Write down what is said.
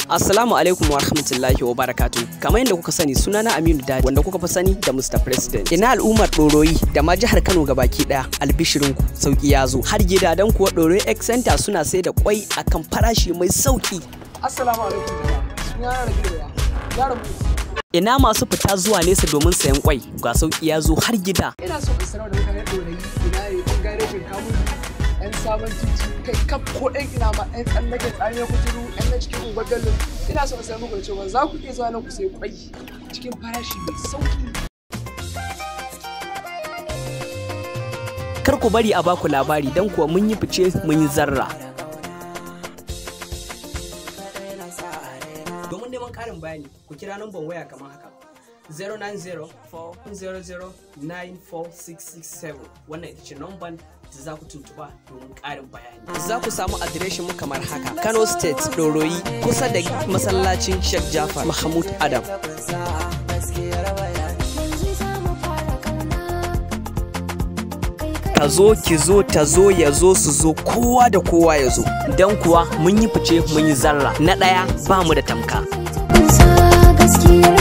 Assalamu alaikum wa rahmatullahi wa barakatu. Kamar yadda kuka sani, sunana Aminu Dadi, wanda kuka fi sani da Mr. President. Ina al'ummar Ɗoroyi da ma jihar Kano gabaki ɗaya, albishirinku, sauki ya zo har gida, dan kuwa Ɗoroyi Egg Center suna sai da kwai akan farashi mai sauki. Assalamu alaikum jama'a. Sunana Rabi'u Yahaya. Yaron mu. Ina masu fita zuwa nesa domin sayan kwai, ga sauki ya zo har gida. Ina so in sanar da mutanen Ɗorayi, ina ne ɗan garejin Kamun, ɗan Sabon Titi, kai kaf ko ɗan ina ma, ɗan tsallaken Tsamiya Kuturu, ɗan na cikin Unguwar Bello. Ina so in sanar muku da cewa za ku iya zuwa nan ku sayi kwai cikin farashi mai sauki. Kar ku bari a baku labari, dan kuwa mun yi fice, mun yi zarra. Domin neman ƙarin bayani, ku kira namban waya kamar haka: 090-400-94667. Wannan ita ce namban da za ku tuntuba domin ƙarin bayani. Za ku samu adireshin mu kamar haka: Kano State, Ɗoroyi, kusa da masallacin Sheikh Jafar Mahmud Adam. Ka zo, ki zo, ta zo, ya zo, su zo, kowa da kowa ya zo, don kuwa mun yi fice, mun yi zarra. Na ɗaya, ba mu da tamka. Gaskiyar